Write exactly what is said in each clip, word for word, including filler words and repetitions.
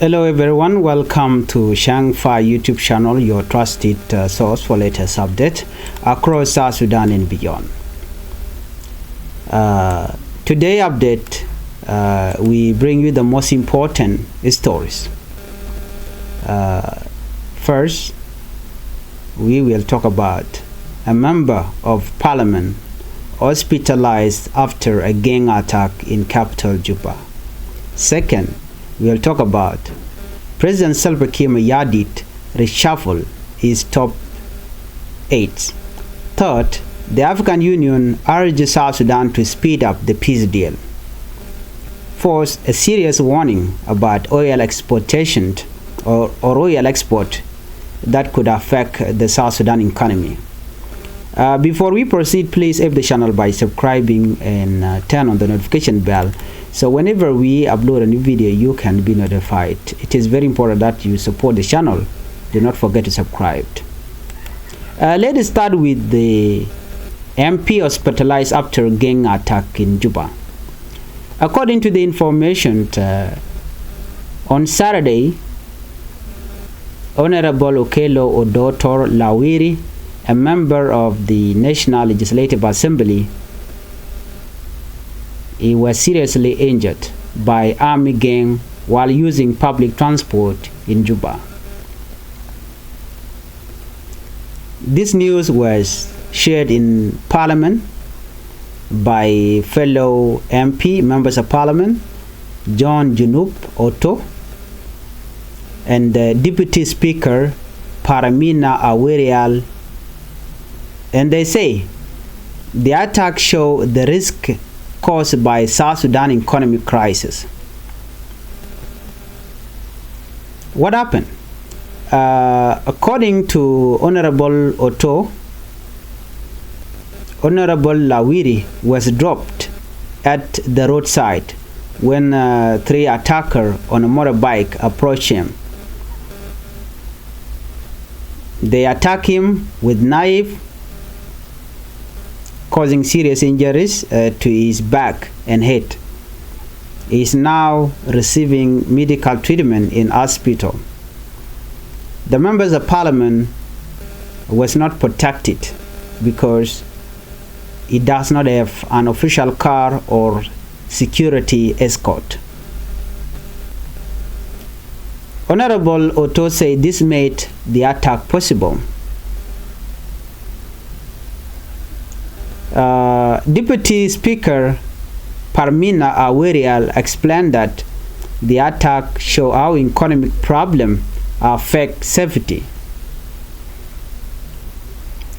Hello everyone, welcome to Shang Fai YouTube channel, your trusted uh, source for latest update across South Sudan and beyond. Uh, today update, uh, we bring you the most important stories. Uh, first, we will talk about a member of parliament hospitalized after a gang attack in capital Juba. Second, we'll talk about President Salva Kiir Mayardit reshuffle his top eight. Third, the African Union urges South Sudan to speed up the peace deal. Fourth, a serious warning about oil exportation or, or oil export that could affect the South Sudan economy. Uh, before we proceed, please help the channel by subscribing and uh, turn on the notification bell. So whenever we upload a new video, you can be notified. It is very important that you support the channel. Do not forget to subscribe. Uh, let us start with the M P hospitalized after gang attack in Juba. According to the information, uh, on Saturday, Honorable Okello Odotor Lawiri, a member of the National Legislative Assembly, he was seriously injured by army gang while using public transport in Juba. This news was shared in parliament by fellow M P, members of parliament, John Junub Otto, and the deputy speaker, Paramina Awerial, and they say the attack show the risk caused by South Sudan economic crisis. What happened? Uh, according to Honorable Otto, Honorable Lawiri was dropped at the roadside when uh, three attacker on a motorbike approached him. They attack him with knife, causing serious injuries uh, to his back and head. He is now receiving medical treatment in hospital. The members of parliament was not protected because he does not have an official car or security escort. Honorable Otto said this made the attack possible. Uh, Deputy Speaker Parmina Awerial explained that the attack show how economic problem affect safety.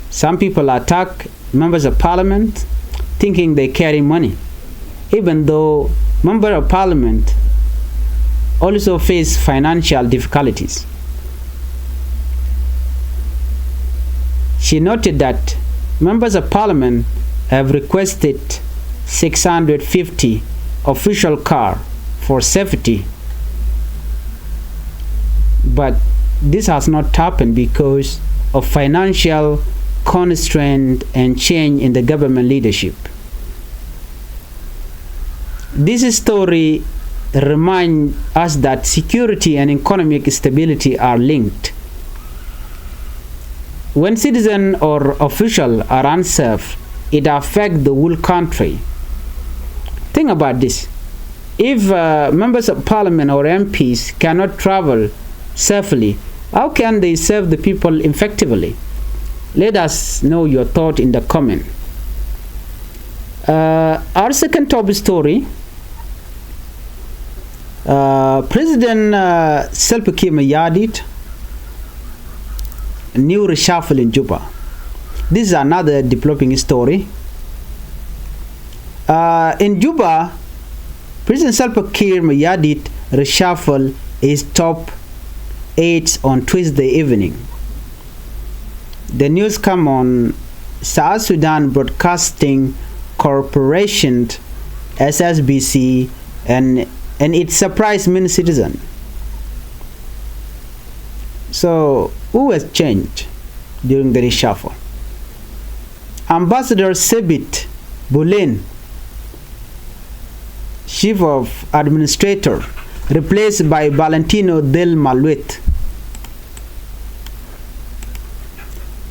Some people attack members of parliament thinking they carry money, even though member of parliament also face financial difficulties. She noted that members of parliament have requested six hundred fifty official car for safety, but this has not happened because of financial constraint and change in the government leadership. This story reminds us that security and economic stability are linked. When citizen or official are unsafe, it affects the whole country. Think about this. If uh, members of parliament or M Ps cannot travel safely, how can they serve the people effectively? Let us know your thought in the comment. Uh, our second top story, uh, President uh, Salva Kiir Mayardit, new reshuffle in Juba. This is another developing story. Uh, in Juba, President Salva Kiir Mayardit reshuffle his top eight on Tuesday evening. The news come on South Sudan Broadcasting Corporation, S S B C, and, and it surprised many citizens. So, who has changed during the reshuffle? Ambassador Sebit Bulin, Chief of Administrator, replaced by Valentino Del Maluet.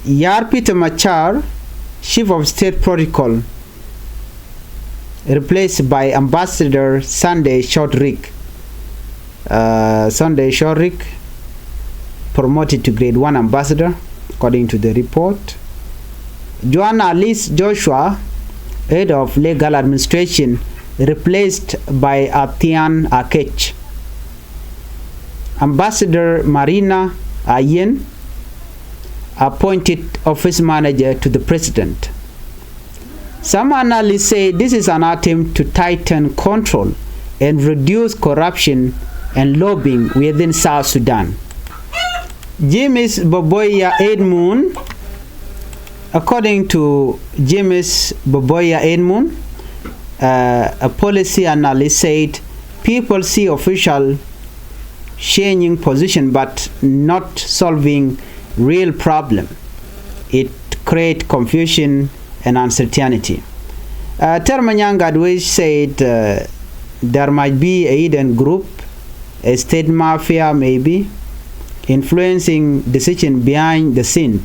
Yar Peter Machar, Chief of State Protocol, replaced by Ambassador Sunday Shortrick. Uh, Sunday Shortrick promoted to grade one ambassador, according to the report. Joan Alice Joshua, head of legal administration, replaced by Athian Akech. Ambassador Marina Ayen, appointed office manager to the president. Some analysts say this is an attempt to tighten control and reduce corruption and lobbying within South Sudan. James Boboya Edmund, according to James Boboya Edmund, uh, a policy analyst said people see official changing position but not solving real problem. It create confusion and uncertainty. Uh, Termanyang Gadwech said, uh, there might be a hidden group, a state mafia maybe, influencing decision behind the scene.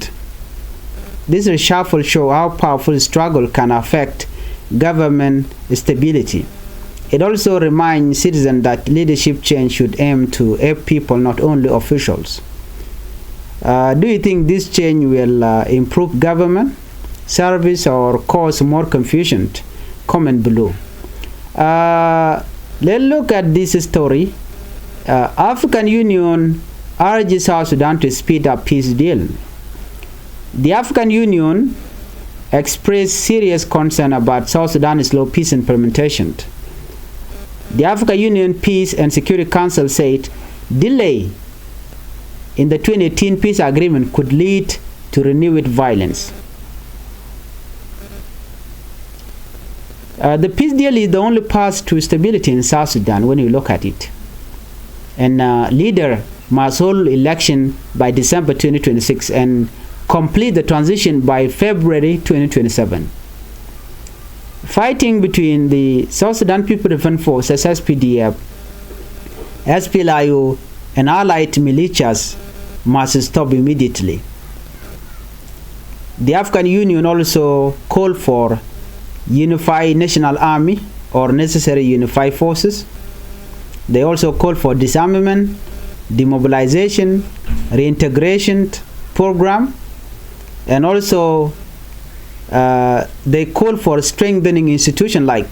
This reshuffle show how powerful struggle can affect government stability. It also reminds citizens that leadership change should aim to help people, not only officials. Uh, do you think this change will, uh, improve government service or cause more confusion? Comment below. Uh, let's look at this story. Uh, African Union urges South Sudan to speed up peace deal. The African Union expressed serious concern about South Sudan's slow peace implementation. The African Union Peace and Security Council said delay in the twenty eighteen peace agreement could lead to renewed violence. Uh, the peace deal is the only path to stability in South Sudan when you look at it. And, uh, leader must hold election by December twenty twenty-six and complete the transition by February twenty twenty-seven. Fighting between the South Sudan People Defense Forces, S P D F, S P L A I O, and allied militias must stop immediately. The African Union also called for unified national army or necessary unified forces. They also called for disarmament, demobilization, reintegration program, and also, uh, they called for strengthening institution like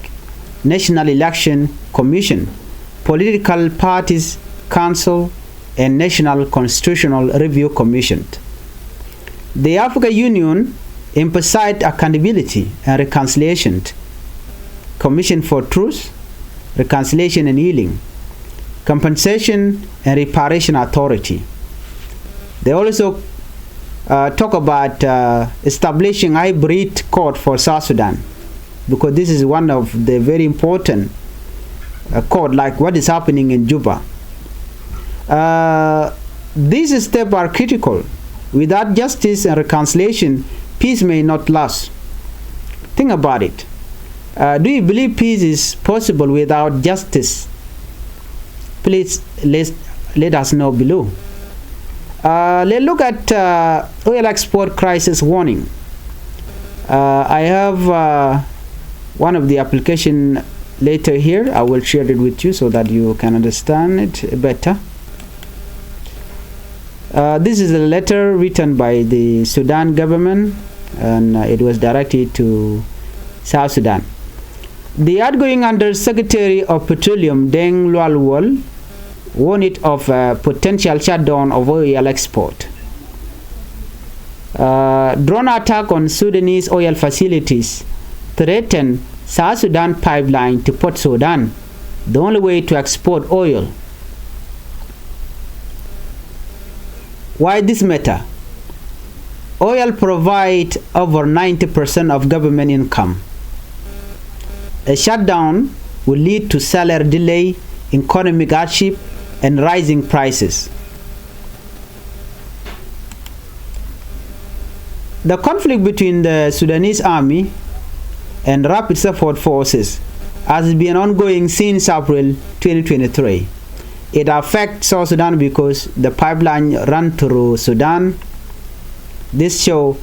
National Election Commission, Political Parties Council, and National Constitutional Review Commission. The Africa Union emphasized accountability and reconciliation, Commission for Truth, Reconciliation and Healing, Compensation and Reparation Authority. They also, uh, talk about, uh, establishing hybrid court for South Sudan, because this is one of the very important, uh, court, like what is happening in Juba. Uh, these steps are critical. Without justice and reconciliation, peace may not last. Think about it. Uh, do you believe peace is possible without justice? Please let, let us know below. Uh, let's look at, uh, oil export crisis warning. Uh, I have, uh, one of the application later here. I will share it with you so that you can understand it better. Uh, this is a letter written by the Sudan government, and, uh, it was directed to South Sudan. The outgoing Under Secretary of Petroleum, Deng Lual Wol, warned of a potential shutdown of oil export. Uh, drone attack on Sudanese oil facilities threaten South Sudan pipeline to Port Sudan, the only way to export oil. Why this matter? Oil provide over ninety percent of government income. A shutdown will lead to salary delay, economic hardship, and rising prices. The conflict between the Sudanese army and Rapid Support Forces has been ongoing since April twenty twenty-three. It affects South Sudan because the pipeline run through Sudan. This show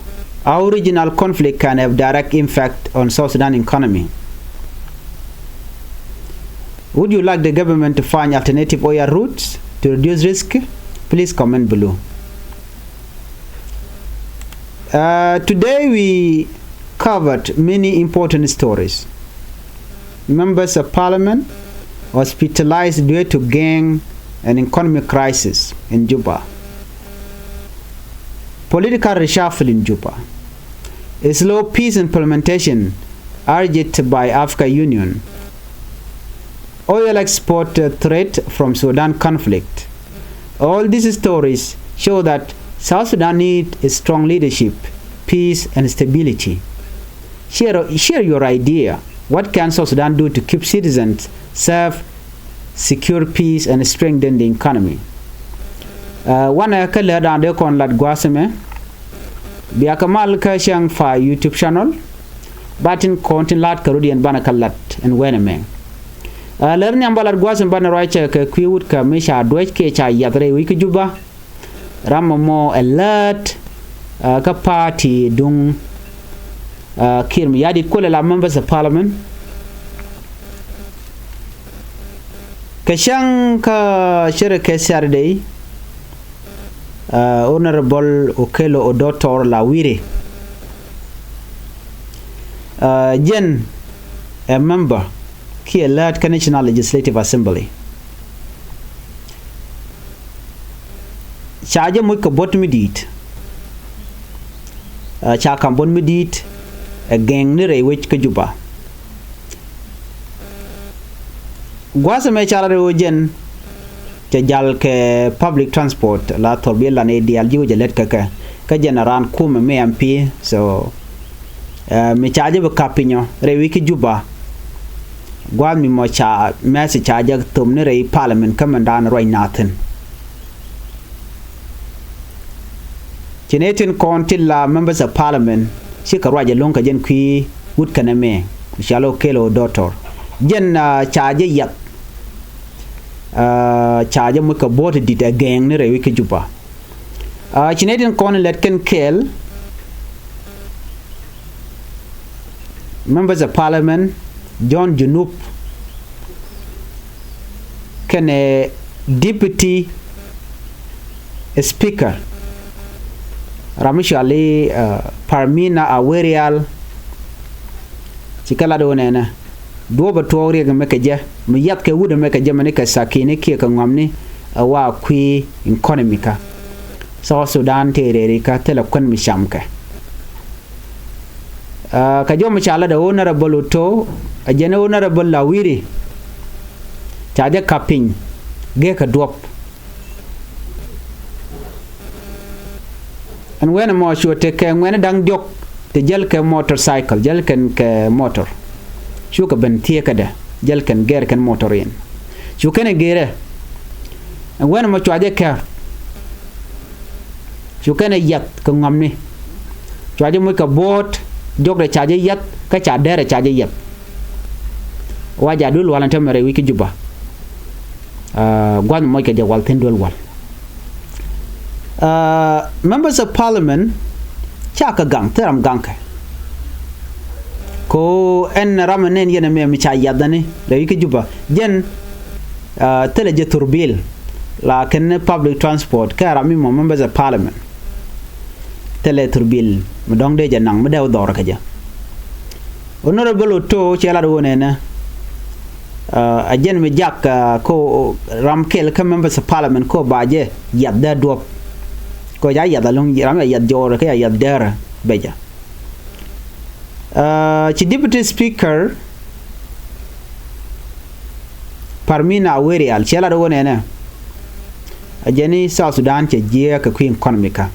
how regional conflict can have direct impact on South Sudan economy. Would you like the government to find alternative oil routes to reduce risk? Please comment below. Uh, today we covered many important stories. Members of parliament hospitalized due to gang and economic crisis in Juba. Political reshuffle in Juba. A slow peace implementation urged by Africa Union. Oil export uh, threat from Sudan conflict. All these stories show that South Sudan need a strong leadership, peace and stability. Share, share your idea. What can South Sudan do to keep citizens safe, secure peace and strengthen the economy? Uh, wanɛ kä lɛ dan de kɔn lat gua̱a̱th ɛmɛ. Bia kɛ mal kä cäŋ fa YouTube channel. Ba tin kɔn tin lat kä rut yɛn banɛ kä lat ɛn wen ɛmɛ. Ɛ lär nhiam ba lat gua̱a̱th ɛn banɛ ruac cɛ kɛ kui̱ wut kä mi ca duec kiɛ ca yath rɛy wi̱c kä Juba. Ram mɔ mɔ ɛ lät ɛ kä party duŋ ɛ Kiir Mayardit kuɔlɛ la members of parliament. Kɛ cäŋ kä cärɛ kɛ Saturday, uh, Honorable Okello Odotor Lawiri. Uh, jɛn ɛ member kiɛ lät kä National Legislative Assembly. Ca jɛ moc kɛ buɔ̱t mi di̱i̱t. Uh, ca ka̱m buɔ̱t mi di̱i̱t ɛ gɛŋni rɛy wec kä Juba. Gua̱a̱th ɛmɛ ca lat ɛ ɣöö jɛn cɛ jal kɛ public transport la thurbil lan i̱ diaal ji̱ wä jɛ lät kä kɛ. Kä jɛn a raan kumɛ mi M P. So, eh, mi ca jɛ bi kap piny ɔ rɛy wi̱c kä Juba. Gua̱a̱th mi mɔ ca message ca jɛ thom ni rɛy parliament kä mɛn daan ruac na thi̱n. Ci nɛ tin kɔn ti la members of parliament ci kɛ ruac ɛlɔ̱ŋ kɛ jɛn kui̱ wut kɛnɛ mɛ. Calo Okello Odotor. Jɛn, ah, ca jɛ yath. Ah, ca jɛ moc kɛ buɔ̱t di̱t ɛ gɛɛŋni rɛy wi̱c kä Juba. Ah, ci nɛ tin kɔn lɛt kɛn kɛɛl. Members of Parliament John Junub kɛnɛ Deputy Speaker ram mi cɔali, uh, Parmina Awerial. Ci kɛ lat wä nɛnɛ duɔ̱ɔ̱p ɛ tuɔɔk riɛk mɛ kɛ jɛ mi yath kɛ wut mɛ kɛ jɛ mɛ ni kɛ sakini kiɛ kɛ ŋɔamni ɛ wa kui̱ economy kä South Sudan tëë rɛɛri kä thilɛ kuän mi cam kɛ. Ah, kɛ jɔm ca lat ɛ Honorable Oto, ɛ jɛn Honorable Lawiri. Ca jɛ kap piny gee kɛ duɔp. Ɛn wen ɛmɔ cuɛ tekɛ ŋuɛ̈ni da̱ŋ diɔ̱k ti jäl kɛ motorcycle, jäl kɛn kɛ motor. Cukɛ ben thieekädɛ jäl kɛn gɛr kɛn motor in. Cu kɛn ɛ gɛrɛ. Ɛn wen ɛmɔ cua jɛ kɛr. Cu kɛn ɛ yiath kɛ ŋɔamni. Cua jɛ moc kɛ bo̱o̱t diɔ̱kdɛ ca jɛ yiath kä ca dɛrɛ ca jɛ yiath. Wa ja duël wal ɛn täämɛ rɛy wi̱c kä Juba. Ah, gua̱th moc kɛ jɛ wal thi̱n duël wal. Ah, members of parliament ca kɛ gaŋ, thil ram gaŋkɛ. Ko ɛn ram ɛ nɛn yɛn ɛmɛ mi ca yiath ɛni rɛy wi̱c kä Juba. Jɛn, ah, thilɛ jɛ thurbil. La kɛn public transport kɛ ram mi mɔ members of parliament. Thilɛ thurbil mi dɔ̱ŋ dee jɛ naŋ mi dee wä dhɔr kɛ jɛ. Honorable Oto cɛ lat wä nɛnɛ, ah, a jɛn mi jak, ah, ko ram kɛl kä members of parliament ko ba jɛ yiath dee duɔp. Ko ja yiath alɔ̱ŋ ram ya yiath jɔɔr kä ya yiath dɛɛr bɛ jɛ. Ah, ci deputy speaker Parmina Awerial cɛ lat wä nɛnɛ. A jɛn ni South Sudan cɛ jiɛɛk kɛ kui̱ economy kä.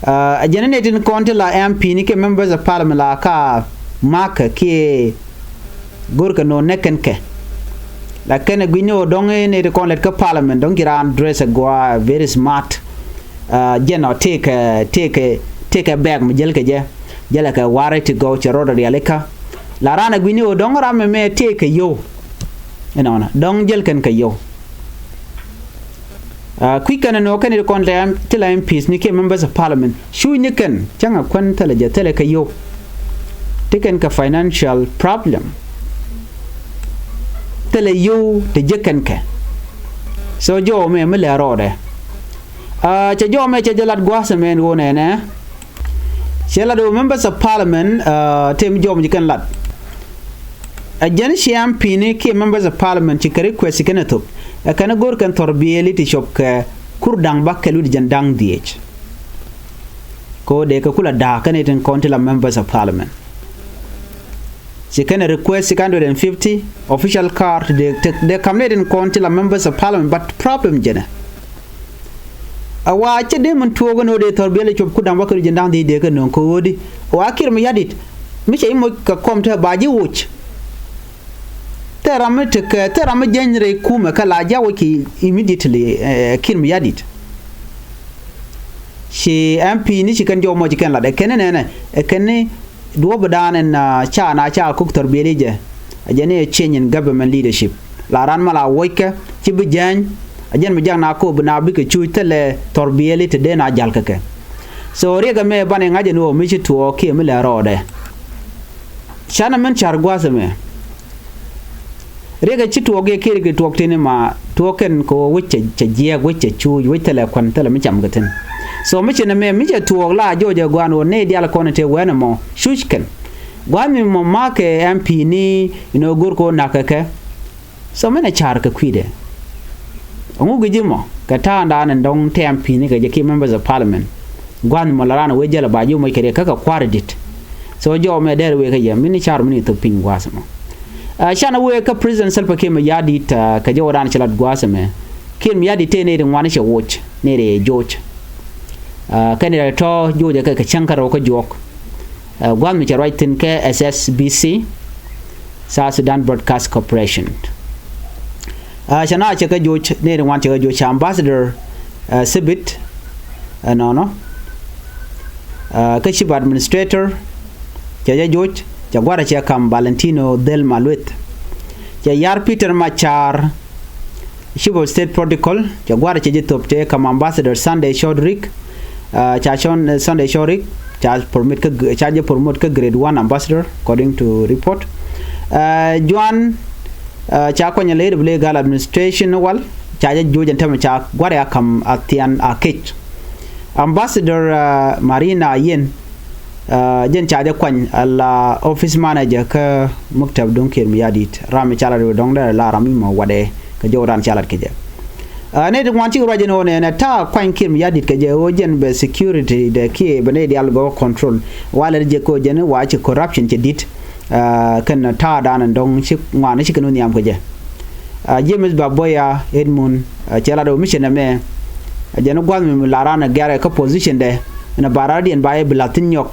Ah, a jɛn ni nɛ tin kɔn ti la M P ni kɛ members of parliament la ka makä kiɛ go̱rkɛ nɔ nɛ kɛn kɛ. La kɛn ɛ gui̱c ni ɣöö dɔ̱ŋ ni ti kɔn lɛt kä parliament dɔ̱ŋ ci raan dress ɛ gɔaa very smart. Ah, jɛn ɔ tëëkɛ, tëëkɛ, tëëkɛ bag mi jäl kɛ jɛ. Jälɛ kɛ warɛ ti gɔw cɛ rɔɔdɛ rialikä. La raan ɛ gui̱ni ɣöö dɔ̱ŋ ram ɛmɛ tëëkɛ yio̱w. Inɔnɔ dɔ̱ŋ jäl kɛn kɛ yio̱w. Kui̱c kɛn ɛn ɣöö kɛn i̱ kɔn ti la M Ps ni kiɛ members of parliament, cuuc ni kɛn cäŋ a kuän thilɛ jɛ, thilɛ kɛ yio̱w. Ti kɛn kɛ financial problem, thilɛ yio̱w ti ji̱ kɛn kɛ. So jɔw mɛ mi lɛ rɔɔdɛ. Cɛ jɔw mɛ cɛ jɛ lat gua̱a̱th ɛmɛ ɛn ɣöö nɛnɛ cɛ lat ɣöö members of parliament, tem jɔw mɛ ci kɛn lat. Ɛ jɛn ci M P ni kiɛ members of parliament ci kɛ request ci kɛn ɛ thop, ɛ kɛn ɛ go̱r kɛn thɔrbiɛli ti cop kɛ kur da̱ŋ bäkɛl wi̱cdɛ jiɛn da̱ŋ dhieec. Kɛ ɣöö dee kɛ kulɛ da̱a̱k kɛn itin kɔn ti la members of parliament. Ci kɛn ɛ request six hundred and fifty official car ti dee kam ni itin kɔn ti la members of parliament, but problem jɛnɛ. A wa cɛ dee min tuɔɔk ɛn ɣöö dee thɔrbiɛli cop kur da̱ŋ bäkɛl wi̱cdɛ jiɛn da̱ŋ dhieec dee kɛ nööŋ kɛ ɣöö di, wa Kiir Mayardit mi cɛ i̱ moc kɛ kɔm te ba ji̱ woc. Thil ram mi tekɛ, thil ram mi jiɛny rɛy kumɛ kä la ji̱ a woc kɛ immediately, Kiir Mayardit. Ci M P ni ci kɛn jɔw mɔ ci kɛn lat ɛ kɛn ni nɛnɛ, ɛ kɛn ni duɔ̱ɔ̱p dan ɛn ca na ca kuk thɔrbiɛli jɛ. Ɛ jɛn ni ɛ change in government leadership. La ran ma la woc kɛ ci bi jiɛny, ɛ jɛn mi jak na kop na bikɛ cuuc thilɛ thɔrbiɛli te dee na jal kɛ kɛ. So riɛk ɛmɛ banɛ ŋa̱c ɛn ɣöö mi ci tuɔɔk kiɛ mi lɛ rɔɔdɛ. Canɛ min ca̱r gua̱a̱th ɛmɛ. Riɛkɛ ci tuɔɔk yɛ kiɛ riɛk ti tuɔɔk tini ma tuɔɔk kɛn kɛ ɣöö wec cɛ jiɛɛk, wec cɛ cuuc, wec thilɛ kuän, thilɛ mi cam kɛ thi̱n. So mi ci nɛmɛ mi cɛ tuɔɔk la jɔɔcɛ gua̱a̱n ɣöö nɛy diaal kɔn tëë wɛɛn ɛmɔ cuc kɛn. Gua̱a̱th mi mɔ ma̱a̱kɛ M P ni inɔ go̱r kɛ ɣöö na̱k kɛ kɛ. So min ɛ ca̱r kɛ kui̱dɛ. Ɛŋu gɛ ji̱ mɔ kɛ ta̱a̱ŋdan ɛn dɔ̱ŋ tɛm pi̱i̱ni kɛ jɛ kiɛ members of parliament. Gua̱n mɔ la raan ɛ wee jälɛ ba ji̱ moc kɛ riɛk kä kɛ kua̱r ɛ di̱t. So jɔw mɛ dɛr wee kä yɛ min i̱ ca̱r min i̱ thop piny gua̱a̱th ɛmɔ. Ɛ canɛ wee kä President Salva Kiir Mayardit, kɛ jɔw raan cɛ lat gua̱a̱th ɛmɛ. Kiir Mayardit tëë nɛy ti ŋuan i̱ cɛ woc nɛy ti jɛ joc. Kɛn i̱ tɔ̱ joc ɛ kɛ kɛ cäŋ kä rɛw kä juɔk. Gua̱a̱th mi cɛ ruac thi̱n kɛ S S B C, South Sudan Broadcast Corporation. Cɛ na cɛ kɛ joc, nɛy ti ŋuan cɛ kɛ joc, cɛ Ambassador Sibit, ɛnɔnɔ. Kä Chief Administrator cɛ jɛ joc, cɛ gua̱rɛ cɛ kam Valentino Dhel Malueth. Cɛ yar Peter Machar, Chief of State Protocol, cɛ gua̱rɛ cɛ jɛ thop cɛ kam Ambassador Sunday Shodrick. Ca Sunday Shodrick ca promote kä, ca jɛ promote kä grade one ambassador according to report. Juan ca kuany lɛ bi lɛ gal administration wal ca jɛ joc ɛn tämɛ ca gua̱rɛ a kam Athian Akec. Ambassador Marina Yen jɛn ca jɛ kuany ala office manager kä muktab duŋ Kiir Mayardit, ram mi ca lat wä dɔ̱ŋ dee la ram mi mɔ wadɛ kɛ jɔw dan ca lat kɛ jɛ. Nɛy ti ŋuan cik ruac ɛn ɣöö nɛnɛ ta̱a̱ kuany Kiir Mayardit kɛ jɛ ɣöö jɛn bɛ security dɛ kiɛ bɛ nɛy diaal gɔw control. Walɛ jɛ kɛ ɣöö jɛn wa ci corruption cɛ di̱t. Kɛn ta̱a̱ dan ɛn dɔ̱ŋ ci ŋuan ci kɛn wä nhiam kɛ jɛ. James Baboya Edmund cɛ lat ɣöö mi cɛ nɛmɛ jɛn gua̱th mi la ran ɛ gɛ̈rɛ kä position dɛ ɛn ɛ ba radiɛn ba yɛ bi la̱th thi̱n nyɔk.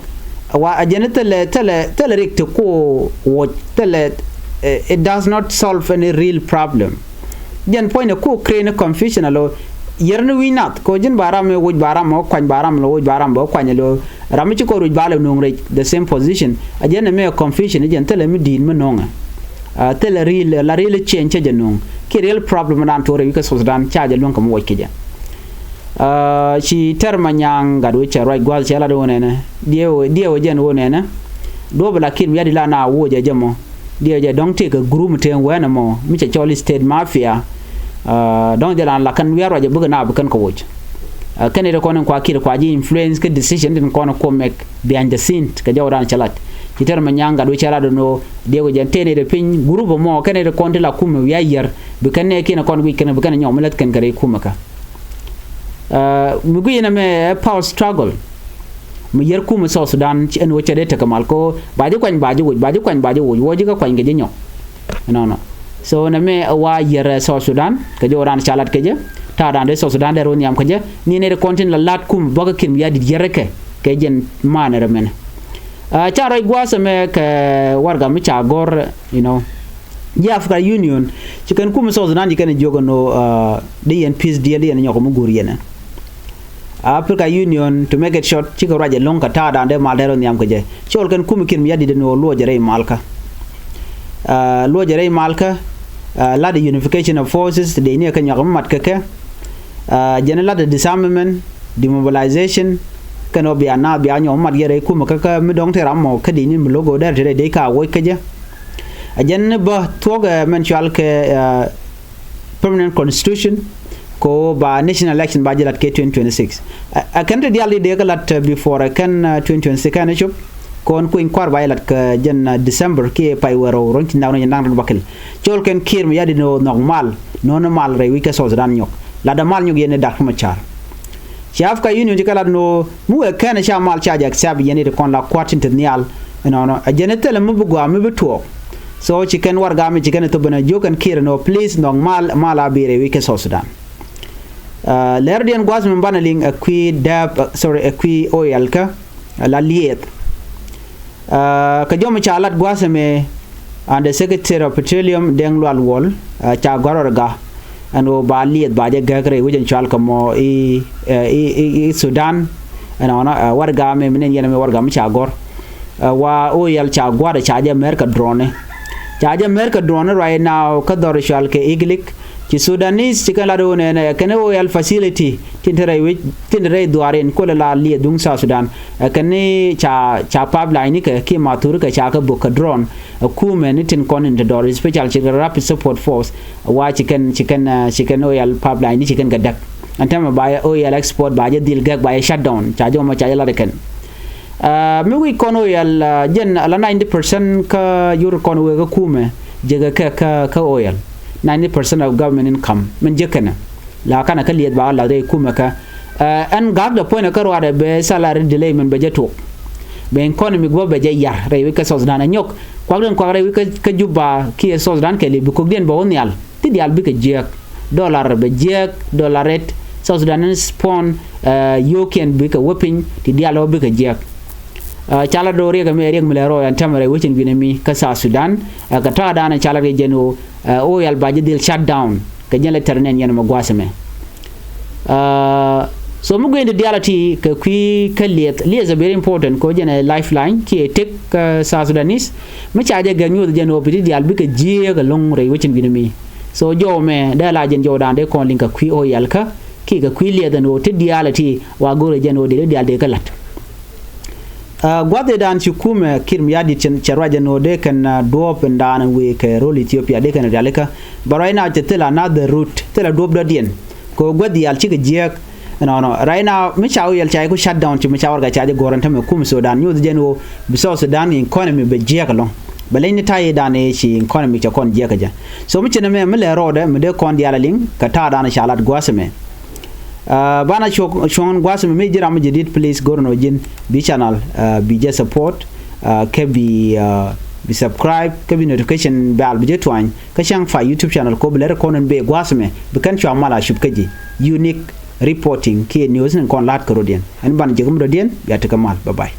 Wa a jɛn thilɛ, thilɛ, thilɛ riɛk ti ku woc, thilɛ, it does not solve any real problem. Jɛn puɔ̱nydɛ ku create ni confusion alo. Yɛr ni wi̱i̱ nath kɛ ɣöö ji̱n ba ram mi woc ba ram mi kuany ba ram mi woc ba ram mi kuany alo. Ram mi ci kɔn ruc ba lɛ nuŋ rɛc the same position. A jɛn ɛmɛ confusion, jɛn thilɛ mi di̱i̱t mi nuŋɛ. Thilɛ real, la real change cä jɛ nuŋ kiɛ real problem dan tuɔɔr rɛy wi̱i̱ kä South Sudan ca jɛ luäŋ kɛ mi woc kɛ jɛ. Ci Tɛr Manyaŋ Gatwec cɛ ruac gua̱th cɛ lat ɣöö nɛnɛ diɛw, diɛw jɛn ɣöö nɛnɛ duɔ̱ɔ̱p la Kiir Mayardit la na woc ɛ jɛ mɔ. Diɛw jɛ dɔ̱ŋ tëëkɛ group mi tëë wɛɛn ɛmɔ mi cɛ cɔl state mafia. Dɔ̱ŋ jɛ la la kɛn wiaa ruac ɛ bikɛ na bi kɛn kɛ woc. Kɛn i̱ ti kɔn in kua Kiir kua ji̱ influence kä decision tin kɔn in kuɔ make behind the scene kɛ jɔw dan cɛ lat. Ci Tɛr Manyaŋ Gatwec cɛ lat ɛn ɣöö diɛw jɛ tëë ni ti piny group ɛmɔ kɛn i̱ ti kɔn ti la kumɛ wiaa yiër bi kɛn nɛɛkiɛn kɔn guic kɛn bi kɛn nyɔk mi lät kɛn kɛ rɛy kumɛ kä. Mi guic ɛn ɛmɛ ɛ power struggle mi yɛr kumɛ South Sudan ci ɛn wä cɛ dee tekɛ mal kɛ ɣöö ba ji̱ kuany ba ji̱ woc, ba ji̱ kuany ba ji̱ woc, wä ji̱ kä kuany kɛ ji̱ nyɔk. Ɛnɔnɔ. So ɛn ɛmɛ ɛ wa yɛr ɛ South Sudan kɛ jɔw dan ca lat kɛ jɛ. Ta̱a̱ dan dee South Sudan dee rɔ nhiam kɛ jɛ ni nɛy ti kɔn tin la la̱t kumɛ bä kä Kiir Mayardit yɛr kɛ kɛ jɛn man ɛ rɛ mɛnɛ. Ca ruac gua̱a̱th ɛmɛ kɛ warɛga mi ca gɔ̱r, you know. Ji̱ Africa Union ci kɛn kumɛ South Sudan ci kɛn jiök ɛn ɣöö dee yɛn peace deal, dee yɛn nyɔk mi guur yɛn ɛ. Africa Union, to make it short, cikɛ ruac ɛlɔ̱ŋ kɛ ta̱a̱ dan dee mal dee rɔ nhiam kɛ jɛ. Cɔl kɛn kumɛ Kiir Mayardit ɛn ɣöö luɔcɛ rɛy malkä. Luɔcɛ rɛy malkä, lat unification of forces dee ni ɛ kɛ nyɔk mi mat kɛ kɛ. Jɛn lat ɛ disarmament, demobilization, kɛn ɔ bia naath bia nyɔk mat yɛ rɛy kumɛ kä kä mi dɔ̱ŋ te ram mɔ kä di ni mi lo̱k ɔ dɛr te rɛy dee ka woc kä jɛ. Ɛ jɛn ni bä thuɔ̱k ɛ mɛn cual kɛ permanent constitution, ko ba national election ba jɛ lat kɛ twenty twenty-six. Ɛ kɛn te dial di dee kä lat before ɛ kɛn twenty twenty-six kɛn cop. Kɔn kueny kuar ba jɛ lat kɛ jɛn December kiɛ pay wɛr ɔ ruɔ̱n ti nak ruɔ̱n ti nak ruɔ̱n bakil. Col kɛn Kiir mi yadi ni ɣöö nhɔk mal, no̱o̱ŋ mal rɛy wi̱c kä South Sudan nyɔk. Latdä mal nyɔk yɛn ni Doctor Machar. Ci Africa Union ci kɛ lat ni ɣöö mi wëë kɛn ca mal ca jɛ accept yɛn i̱ ti kɔn la kua̱r tin te nhial. Ɛnɔnɔ ɛ jɛn i̱ thilɛ mi bi gɔaa mi bi tuɔɔk. So ci kɛn warɛga mi ci kɛn ɛ thop ɛn ɛ jiök kɛn Kiir ɛn ɣöö please nhɔk mal, mal a bi rɛy wi̱c kä South Sudan. Lɛr diɛn gua̱th mi banɛ liŋ ɛ kui̱ dääp, sorry, ɛ kui̱ Oyal kä la lieth. Kä jɔm ca lat gua̱th ɛmɛ, and the Secretary of Petroleum Deng Lual Wol ca gɔ̱r warɛga ɛn ɣöö ba lieth ba jɛ gäk rɛy wec ɛn cual kɛ mɔ i̱ Sudan. Ɛnɔnɔ warɛga ɛmɛ mi nɛn yɛn ɛmɛ warɛga mi ca gɔ̱r. Wa Oyal ca gua̱r ca jɛ mɛr kɛ drone. Ca jɛ mɛr kɛ drone right now kä dhɔr cual kɛ Iglik. Ci Sudanese ci kɛn lat ɣöö nɛnɛ kɛn Oyal facility tin te rɛy wec tin te rɛy dhuaar in kuɔlɛ la lieth duŋ South Sudan. Ɛ kɛn ni ca ca pipeline ni kɛ ki mathur kɛ ca kɛ bok kɛ drone. Ɛ kumɛ ni tin kɔn in te dɔr special ci rapid support force. Wa ci kɛn ci kɛn ci kɛn Oyal pipeline ni ci kɛn kɛ däk. Ɛn tämɛ ba Oyal export ba jɛ dhil gɛk ba jɛ shutdown ca jɛ mɔ ca jɛ lat ɛ kɛn. Mi wi̱c kɔn Oyal jɛn ala ninety percent kä yur kɔn wek kä kumɛ jekɛ kɛ kä Oyal. Ninety percent of government income min jekɛnɛ la kanɛ kä lieth ba lat rɛy kumɛ kä. Ɛn gak dɛ puɔ̱nɛ kä ruaadɛ bɛ salary delay min bɛ jɛ tuɔk. Bɛ economy guɔ bɛ jɛ yar rɛy wi̱c kä South Sudan ɛ nyɔk kuak den kuak rɛy wi̱c kä Juba kiɛ South Sudan kɛ lieth bi kok diɛn bɛ wä nhial. Ti diaal bikɛ jiääk. Dollar bɛ jiääk, dollar rate, South Sudanese pound, yio̱o̱kiɛn bikɛ wä piny ti diaal ɔ bikɛ jiääk. Ca la do̱r riɛk ɛmɛ riɛk mi lɛ rɔɔy ɛn tɛmɛ rɛy wecin binɛ mi kä South Sudan. Kɛ ta̱a̱dan ca la riɛk jɛn ɣöö Oyal ba ji̱ dhil shut down kɛ jɛn lɛ tɛr nɛn yɛn ɛmɛ gua̱a̱th ɛmɛ. So mi gui̱n ti diaal a ti kɛ kui̱ kä lieth, lieth is very important kɛ jɛn ɛ lifeline kiɛ tëk kä South Sudanese. Mi ca jɛ gɛk nyuɔth jɛn ɣöö bi ti diaal bikɛ jiääk ɛlɔ̱ŋ rɛy wecin binɛ mi. So jɔw mɛ dee la jɛn jɔwdan dee kɔn liŋ kɛ kui̱ Oyal kä kiɛ kɛ kui̱ lieth ɛn ɣöö ti diaal a ti wa go̱rɛ jɛn ɣöö dee diaal dee kä la̱t. Gua̱thidan ci kumɛ Kiir Mayardit cɛ ruac ɛn ɣöö dee kɛn duɔ̱ɔ̱p in daan in wëë kɛ ro̱l Ethiopia dee kɛn rialikä. But right now cɛ thil another route, thil a duɔ̱ɔ̱p dɔ̱diɛn kɛ ɣöö gua̱th diaal cikɛ jiääk. Ɛnɔnɔ right now mi ca Oyal ca iku shut down ci mi ca warɛga ca jɛ go̱r ɛn tämɛ kum Sudan nyuuth jɛn ɣöö bi South Sudan economy bɛ jiääk ɛlɔ̱ŋ. Bɛ leny ni ta̱yi̱dan ëë ci economy cɛ kɔn jiääk kä jɛ. So mi cin ɛmɛ mi lɛ rɔɔdɛ mi dee kɔn diaal a liŋ kɛ ta̱a̱dan ca lat gua̱a̱th ɛmɛ. Banɛ cuɔ̱ŋ gua̱a̱th mi mi ji̱ ram mi jɛ di̱t, please go̱r nɔ ji̱n bi channel bi jɛ support. Kä bi bi subscribe kä bi notification bell bi jɛ tuany kä cäŋ fa YouTube channel kɔ bi lɛr kɔn in bee gua̱a̱th mɛ bi kɛn cua mal a cup kä ji̱ unique reporting kiɛ news ni kɔn la̱t kä rɔ̱diɛn. Ɛn banɛ jɛ kä mi dɔ̱diɛn bia tekɛ mal. Bye bye.